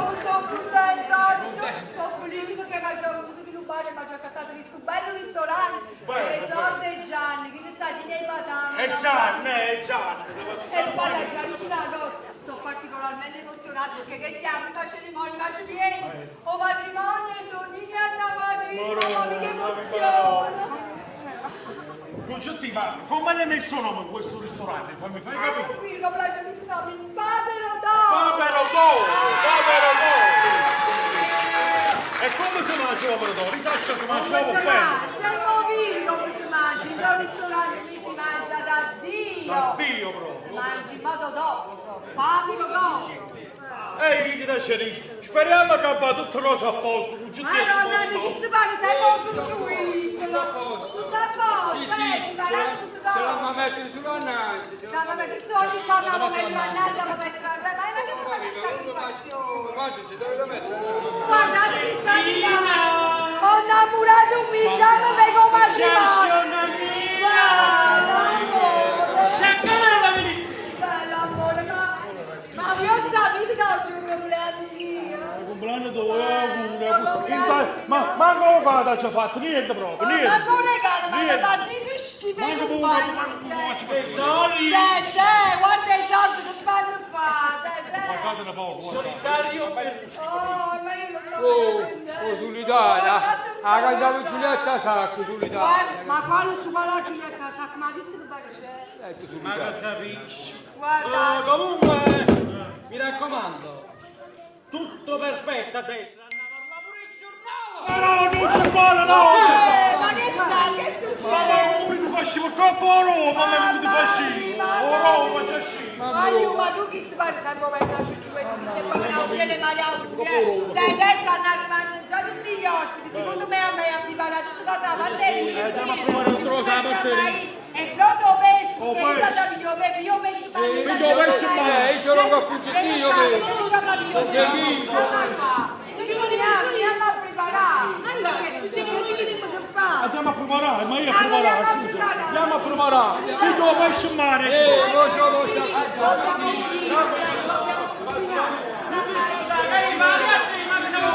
Come sono contenta oggi! Sono felice perché mi ha avuto di rubare e mi ha accattato questo bello ristorante. Bello, E sorte Gianni, che sta di nei patani. E Gianni, e Gianni, E guarda, già dici una cosa, sono particolarmente emozionato perché che siamo in cerimonia, ma ci vieni, o matrimonio, e Tonini a madrina, mamma mia che emozione! Concetti, ma come l'hai messo nome questo ristorante? Fammi fai capire. Qui lo piace mi sta il papero d'oro! Papero d'oro, papero d'oro. E come si mangia papero d'oro? Mi sa che si mangia Come proprio si bene. mangia? Il movino come si mangia? In un ristorante lì si mangia da Dio! Da Dio proprio. Si mangia in modo d'oro, proprio. papero d'oro! Ehi, che te dici? Speriamo che va tutto cosa a posto. Concetti, Ma Rosa, di chi si parla? Sei posto giù! Tutto a posto, Sì, sì, eh, imparate tutto ce l'hanno d'oro! mettere sull'annanzi. ce No, l'hanno ma che sono in cosa devo mettere a naso, devo mettere a ma non è questa situazione. Mangia, si deve mettere. Guardate chi sta arrivando! Ho innamorato un pigiama per come matrimonio! Guarda, amore! Sciaccanella, vieni qui! Bello amore, ma... Ma vi ho sapete che oggi è un compleanno mio? Il compleanno dove auguri. Ma ma come fa ci ha fatto? Niente proprio, Ma niente. come regalo, ma Niente. la fatto schifo! Manco pure, manco pure. Tesori! Zè, zè, guarda i soldi che padre fa! Zè, zè! Guardate un poco, guardate. Solitario per... Oh, ma io lo so Oh, veramente. oh, sull'Italia. Guardate Ha un po', cantato Giulietta Sacco sull'Italia. Guarda, ma quale su quale Giulietta Sacco? Ma visto che bello c'è? Ecco Ma sull'Italia. capisci? Guarda, Oh, comunque, mi raccomando, tutto perfetto adesso. Andate a parlare pure il giornale! Ma no, non ci parla, no! eh, ma che sta? Che Ma succede? ma come ti facci purtroppo a Roma, ma come ti facci? A Roma c'è sci. Ma io, ma tu chi si parla? Sai come sta giù e tu chi sei proprio una scena male Dai, adesso hanno arrivato già tutti gli ospiti. Secondo me a me ha preparato tutta cosa la batteria. Eh, siamo a preparare tutta cosa la batteria. È pronto il pesce, Oh, perché io pesce. sto io pesce, io pesce Piglio pesce in mano. Eh, io sono qua cuccettino, Andiamo a preparare. Perché tutti così che devo fare. Andiamo a preparare, ma io a Ah, preparare, andiamo a scusa. preparare. Andiamo a preparare. Piglio pesce in mare. Eh, lo so, lo so. Ehi, ma ragazzi, ma che siamo